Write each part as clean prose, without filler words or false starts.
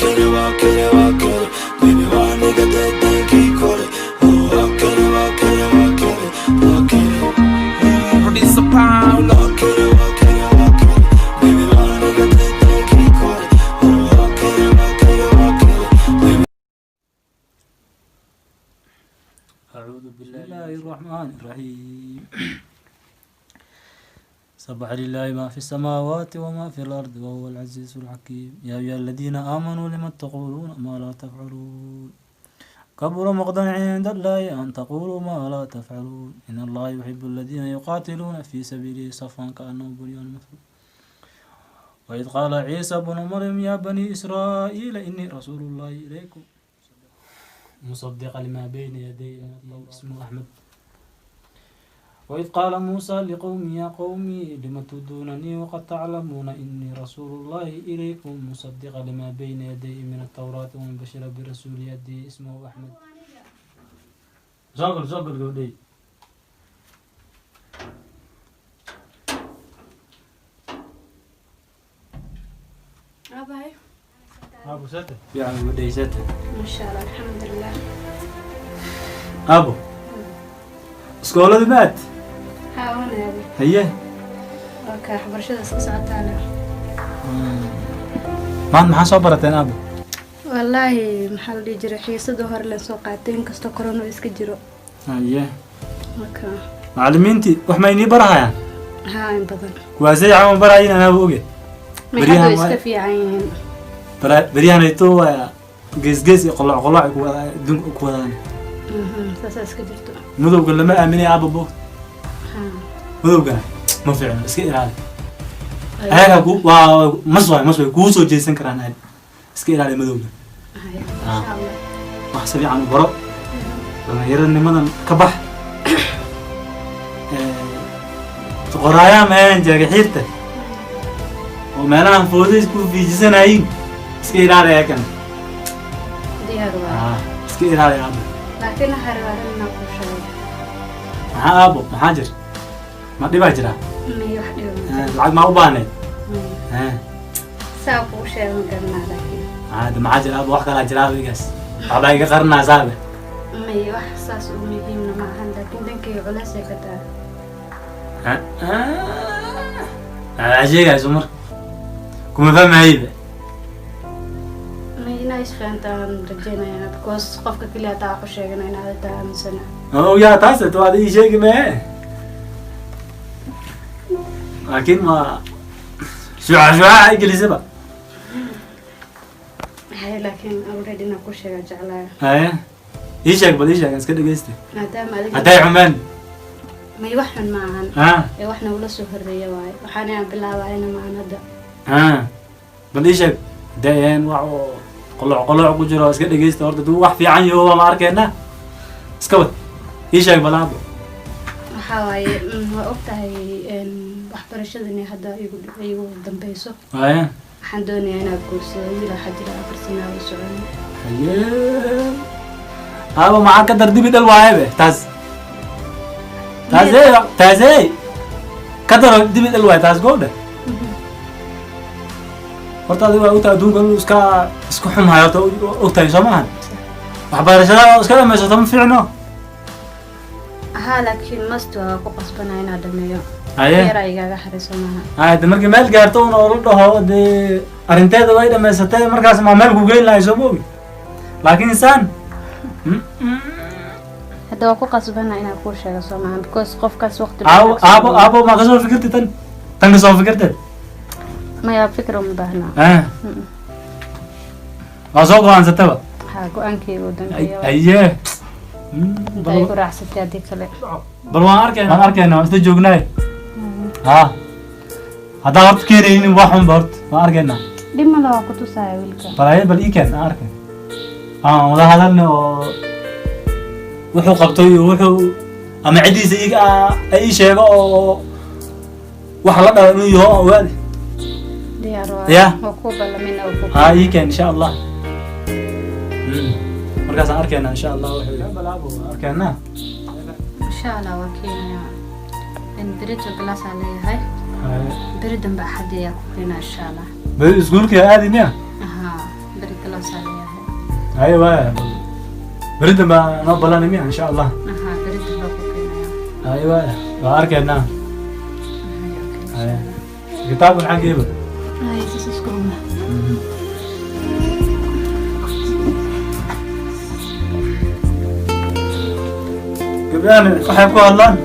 kale, waa kale, waa kale. Baby, waa aniga deedeenkii kore. Oh, waa kale, waa kale, waa kale, waa kale. Producer Paolo. Waa kale, waa kale, waa kale. Baby, waa aniga deedeenkii kore. Oh, waa kale, waa kale, waa kale. Baby. أعوذ بالله الرحمن الرحيم. سبح لله ما في السماوات وما في الأرض وهو العزيز الحكيم. يا أيها الذين آمنوا لم تقولون ما لا تفعلون؟ كبر مقتا عند الله أن تقولوا ما لا تفعلون. إن الله يحب الذين يقاتلون في سبيله صفا كأنهم بنيان مرصوص. وإذ قال عيسى ابن مريم يا بني إسرائيل إني رسول الله إليكم مصدقا لما بين يدي اسمه أحمد. وإذ قال موسى لقومه يا قوم لم تؤذونني وقد تعلمون إني رسول الله إليكم مصدقا لما بين يدي من التوراة ومبشرا برسول يأتي اسمه أحمد. Soo gal, gabadhay. Abaay. Aabo, sete fiican, gabadhay, sete. Maasha Allah, alxamdulilah. Aabo, iskooladii maad? Haa, waan aaday. Haye. Waa kaa, waxbarashada iska socotaana. Maanta maxaa soo barateen, aabo? Wallaahi, maxaa la dhihi jiray, xiisada hore leen soo qaatay, inkastoo corona uu iska jiro. Haye. Marka Macallimiintii wax ma inii barahayaan? Haa, in badan. Kuwaasay camal barayin, anaaba oge. May, Beryahan hadda way iska fiican yihiin. Beryahanayto waa gees gees iyo qoloc qoloc ku wada adduunka ku wadaan. Saasaa iska jirto. Madowga lama aaminay, aabo bo. Haa. Madowgana ma fiicno, iska ilaali. Ayaga ku waa mas waay, mas way kuu soo jeesan karaan aad. Iska ilaali madowga. Haya, insha Allah. Wax si fiican u baro, dhallinyaranimadan ka bax. Qoraayaa maheen jaagaxiirta oo meelahan foodays ku fiijisanayin, iska ilaali ayakan. Diyaar waay. Ah, iska ilaali, aabo. Laakiin waxaa rabaa arrin inaan kuu sheego. Maxaa, aabo? Maxaa jir? Ma dhibaa jira? May, wax dhiba ma jiro. Lacag maa u baahneed? May. Saa kuu sheego ma garanaa, laakiin Maxaa, maxaa jira, aabo? Wax kalaa jira, aabo? Igaas waxbaa iga qarinaa saabe. May, wax saas u muhiimna ma ahan, laakiin dhankayga culays ay ka tahay. Maxaa sheegayso marka? Kuma fahmayba. May, inaa isfahantaan rajeynaya, because qofka keliya hataa wax u sheegana inaad taa aaminsana. Ogaa, taas to aad ii sheegi mee, laakiin ma shuca shuca ay gelisaba. Hay, laakiin already inaan ku sheega jeclaayo. Haye, ii sheeg bal, ii sheeg, aan iska dhegeysta. Maadaama adiga Hadday xumeen. May, wax xun ma ahan. Ee wax nagula soo horreeya waaye, waxaana aan bilaabayna ma ahan hadda. Bal ii sheeg hadday aheen wax oo qoloc qoloc ku jiro, iska dhegeysta horta. Duu wax fiican yaho waa ma arkeenna. Iska wad, ii sheeg bal, aabo. Waxaa waaye, waa ogtahay waxbarashadani hadda igu dambeyso. Haye. Waxaan doonayaa inaad guursado wiil. Waxaa jira 4 sana u socon. Haye, aabo, maxaa ka dardibi dhal waayebe taas? Taasee, taasee ka daro dibi dhal waaye taas gowdhe. Horta adiga waa ogtahay adduunka inuu iska isku xumhayo. Horta ogtahay soo maahan, waxbarashada oo iska dhamaysato ma fiicno. Haa, laakiin must waa ku qasbanaa inaad dhameeyo. Haye. Yaraa igaaga xariso maaha. Haya, de markii meel gaarto un oo la dhaho dee arrinteeda way dhamaysatay, markaas maa meel ku geyn lahay, soo ma ogi? Laakiin insaan Hadda waa ku qasbanaa inaan kuu sheego, soo maaha? Because qofkaas waqti Aabo, aabo, aabo, ma kasoo fikirtay tan? Tan kasoo fikirtay? Maya, fikir uma baahna. Waa soo go-aansataba? Haa, go-aankayga u dambeeya. Aye. Inta ay ku raacsatay haddii kale. Bal waan arkayna, waan arkayna, waan isla joognaay. Ha, haddaa horta keenaynin wax xunba, horta waan arkaynaa. Dhib male, waa ku tusaya wiilka. Bal aye, bal ii keen, aan arkay, aan wada hadalna oo wuxuu qabtay iyo wuxuu ama ciddiisa ay ii sheego oo waxa la dhaba inuu yaho aan ogaade. Diyaar waa. Ya. Waa kuu ballamina, waa kuu Ha, ii keen, insha Allah. Markaasaan arkaynaa, insha Allah, wuxuu arkaynaa. Insha Allah, waa keenaya in berito class aa leeyahay. Beri dambe Axaddi ayaa ku keenaa, insha Allah. Beri iskuulka aadi miya? Ahaa, beri class. saasaa leeyahay. Haye waaya, beridan baa noo ballanay miya insha Allah? Aha, berida baa ku keenaya. Haye waaya, waa arkaynaa. Haye, okay. Haye, kitaabka maxaa geeba? Haye, saas isku ogna. Gabdhahan waxay ku hadlaan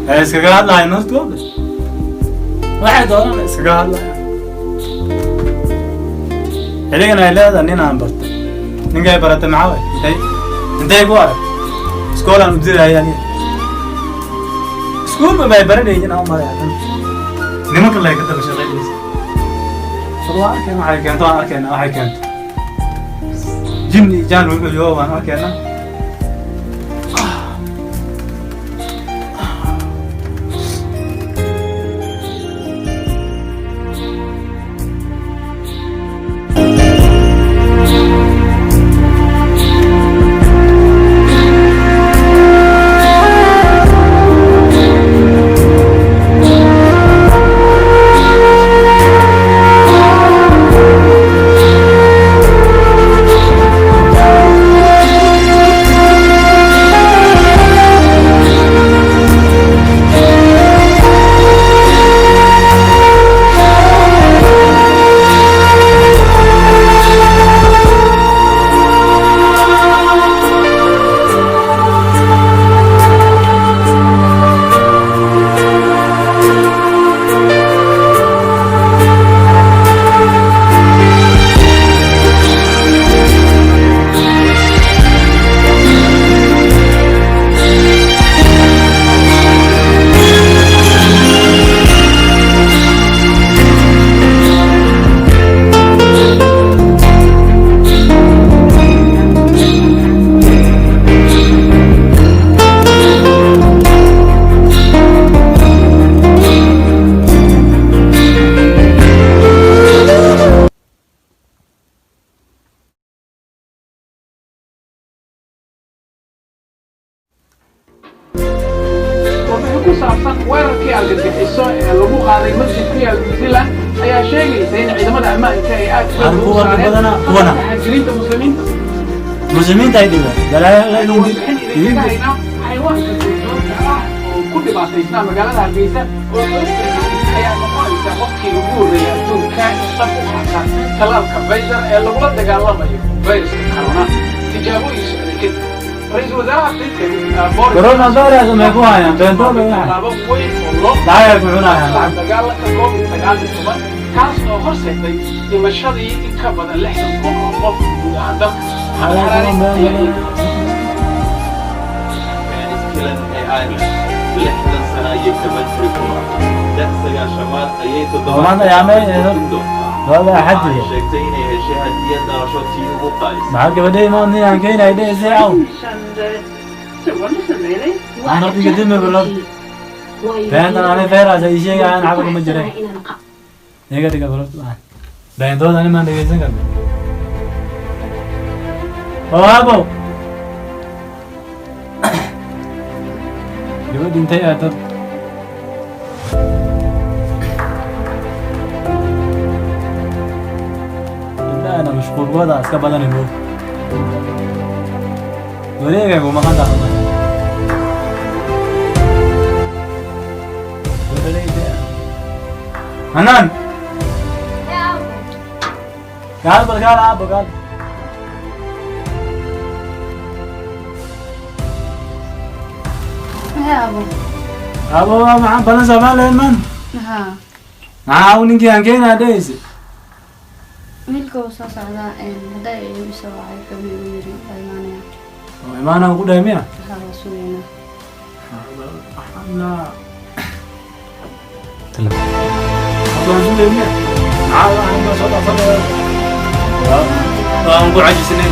ay iskaga hadlahayn hortooda, waxay doonaan iskaga hadlayan. Xilligan ay leedahay nin aan barto, ninkay baratay maxaa waay? Intay ku arag iskoolaan u diraya aniga, iskuulba may baranaynin aan umalaya. Tan nimanka lay ka daba shaqaynaysa. Bal waa arkayna waxay keento, waan arkayna waxay keento. Jin iyo jaan wuxuu yaho waan arkayna. Warbixin ku saabsan weerarkii argagixiso ee lagu qaaday masjid ku yaal New Zealand ayaa sheegaysa in ciidamada ammaanka ay aad Aan xoog ku ugu warka saareen badanaa, kuwana. xanjirinta muslimiinta. Muslimiinta ay dhigaan balaayo la Waxaynu idin warbixin idinkaga haynaa xayawaanka duurjoogta ah oo ku dhibaataysnaa magaalada Hargeysa oo loo sheegay ayaa noqonaysa qofkii ugu horreeyay adduunka saf u qaata tallaalka Pfizer ee lagula dagaalamayo fayraska corona tijaabooyin socday kadib. Ra-iisul wasaaraha Britain Boris Coronavirus may ku hayaan beentooda waxay tallaabo weyn oo loo lacag ay ku cunayaan. la dagaalanka COVID-19, kaas oo horseeday dhimashadii in ka badan 60,000 oo qof guud ahaan dalka. Maxamed Xaraare ayaa eegaya. Kilan ee Ireland 60 sano ayay Coventry ku noqotay. Da' sagaashamaad ayay Maanta ayaa kordhin doontaa. Waa Waxa ay xadiga. sheegtay inay heshay hadiyad dhalasho tii ugu qaalisan. Maxaa gabadhay maanta ninaan keenay dheesay aw aan rabbiga dimi bilod beentan ani fayras ay sheegayaan xabad ma jiray iga dhiga bilod beentooda ani maan dhegeysan karno oo aabow gabadh intay aadad. Gabdhahana mashquulkooda iska badanay moog wareegaygu maqan tahay. Hanan, kaal bal, kaal aabo, kaal. Hee abo. Aabo, waa maxaan balan Soomaaliya man? Haa. Maxaa uu ninkii aan keenaa dhehaysa? Wiilka wuu soo socdaa, hadda igu soo wacay, gabi uu yiri waa imaanaya. Oo imaanaa ku dhahay miya? Haa, waa sugaynaa. Haddaan sugay miya? Maxaa waxaan baa soo dhaqsanaya? Waan ku cajisnay.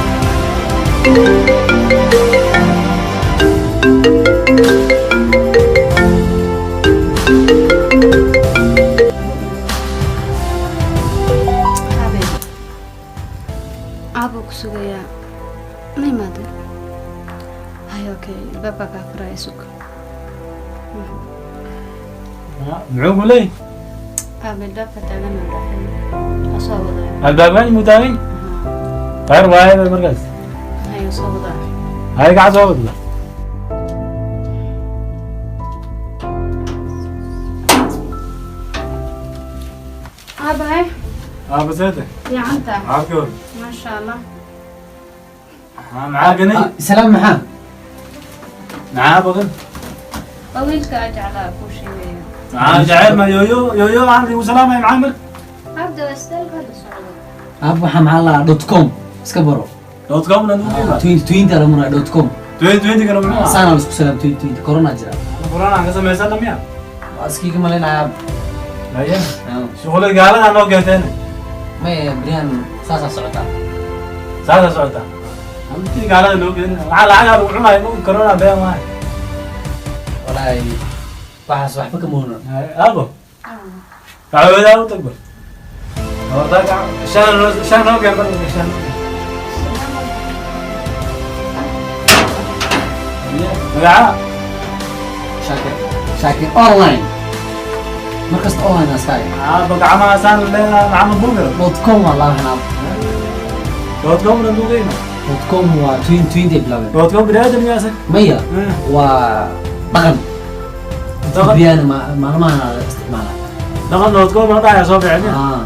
Habe aabuu ku sugayaa, ma imaadeen? Hay, okay, albaabkaa kaa furaya, sug. Muxuu ku leeyahay? Aabe, albaabka taagan oo dhaxay asoo wadaya. Albaabkaan muu taagan? Haa. Khayr waaye markaas. Hayo, soo wadaa. Hay, gacan soo wadla. Aabahay. Aabaseete. Fiicanta. Caafimaad. Maasha Allah. Maxaa ganay? Salaam, maxaa? Maxaa badan? Waa wiilka aa jeclaa kuu sheegaya. Maxaa jecel ma yooyo yooyo aan igu salaamay maxaa marka? Abda waa isteelka hadda socdo. Aab, waxaa maxaa la dot com iska baro. Dot com na nuuga. Twenty twenty la muraa dot com. Twenty twenty kana muxuu? Saana la isku salaam 2020, corona jira. Corona aan ka samaysana miya? Waa iskiga malaynayaa. Haye. Shughulada gaalada noo keenteen. Maya, beryahan saasaa socotaa. Saasaa socotaa. Intii gaalada noo keeneen. Lacag lacag lagu cunayo ma corona been waaye. Walaahi waxaas waxba kama hono. Aabo. Kacwada u tag bal. Horta shan shan noo keen bal, shan noo keen. Magaca? Shaakir, Shaakir online, markasta online aan iska hay. Aabo, gacmaha saan leedahay maxamed buugir. Dot com waa laa waxaan. Dot com na nuugayna. Dot com waa 2020 ay bilaabeen. Dot com bini'aadam yaa sag. Maya, waa dhaqan. Dhaqan? Beryahan maalmahan la isticmaala. Dhaqan dot com la dhahaya soo bixin. Ah.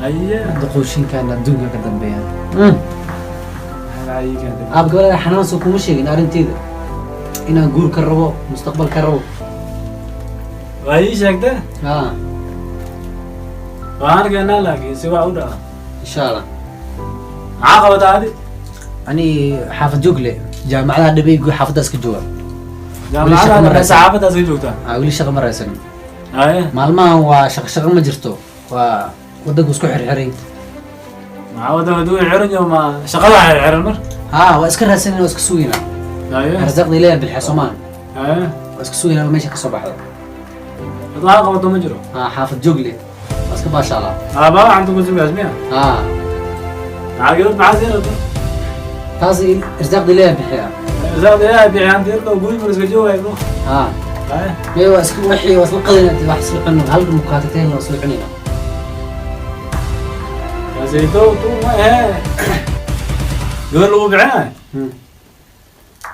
Haye. Doqoshinkan adduunka ka dambeeya. Aab, gabadha xanaan soo kuma sheegin arrinteeda inaan guur ka rabo, mustaqbal ka rabo? Waa ii sheegtay. Ah. Waan arkaynaa, laakiin si wax u dhaca. Insha Allah. Maxaa qabataa adi? Ani xaafad joog le, jaamacadaha dhibay, xaafaddaas ka jooga. Jaamacadaha saxaafaddaas ka joogtaa? Ah, weli shaqa ma raysan. Haye. Maalmahan waa shaqo, shaqo ma jirto, waa wadanku isku xirxiray. Maxaa wadanka duu xiran yaho? Ma shaqada xirxiran mar? Haa, waa iska raadsanayna, waa iska sugaynaa. Haye. Arsaaqda Ilaahay bilxa soomaan. Haye. Waa iska sugaynaa meesha ka soo baxdo. Dad waxaa qabato ma jiro? Haa, xaafad joog le, waa iska baashaalaa. Aabaa waxaan ku sugaas miya? Haa. Maxaa gabadh maxaa sii rabta? Taas arsaaqda Ilaahay bixiya. Arsaaqda Ilaahay bixiya, hanti yarta guri mar iska joogay bro. Haa. Haye. Mee, waa iska wixii waa isla qadayna, wax isla cunno, hal mukaatateen waa isla cunayna. Kaasayto tu ma ehe, gabar lagu bixinayo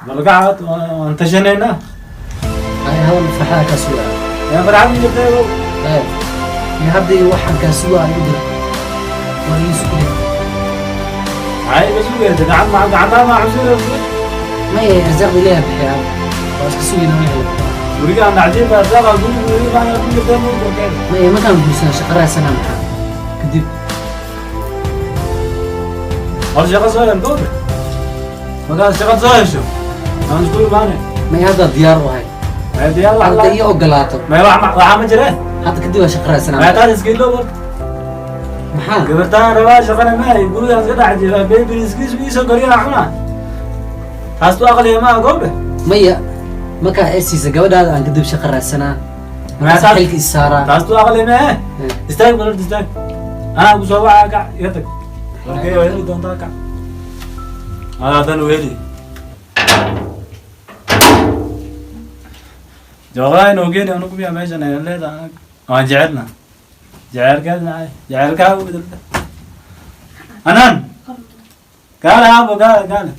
balgacaad waan tashanaynaa. Ay, hadal farxada kaa sugaa. Yaa farxad ma jirtay ogow. Ee, iyo hadda iyo waxaan kaa sugaa igu dir, waa ii sugay. Maxay iga sugaysa? Gacan ma gacantaa ma xusugaysa? Maya, arsaaqda Ilaahay bixiya, waa iska sugaynaa wixii. Gurigaan dhacjiiba arsaaqa guri guri baan ku jirtay ma korkeeda. Maya, markaan guursana shaqa raadsanaa, maxaa kadib? Hor shaqo soo hel gowda, markaad shaqo soo hesho aan isku imaanay. Maya, hadda diyaar u ahay. Maya, diyaar wax Hadda ii ogolaato. Maya, wax waxaa ma jireen. Hadda kadib waa shaqa raadsanaa. Maya, taas iska iloob horta. Maxaa? Gabartaan rabaa, shaqana ma hay, gurigaan iska dhex jiraa, bebi iskiis iisoo koriyaa cunaa, taas tu aqliga maaha gowdhe. Maya, markaa ay siisa gabadhaada aan kadib shaqa raadsanaa, markaas xilka is saaraa. Taas tu aqli ma eh. Istaag bal horta, istaag, anaa ku soo wacaa. Kac, iga tag, warkay waa heli doontaa. Kac, hadan weli jooqdaa inuu geeni anu kubiya meeshan ay leedahay waan jecelna, jecelkaas nacay, jecelkaa u bedelta. Anaan kaale, aabo, kaale kaale,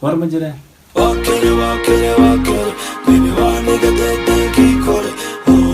war ma jireen. Wakere, wakere, wakere, baby, waa nigga.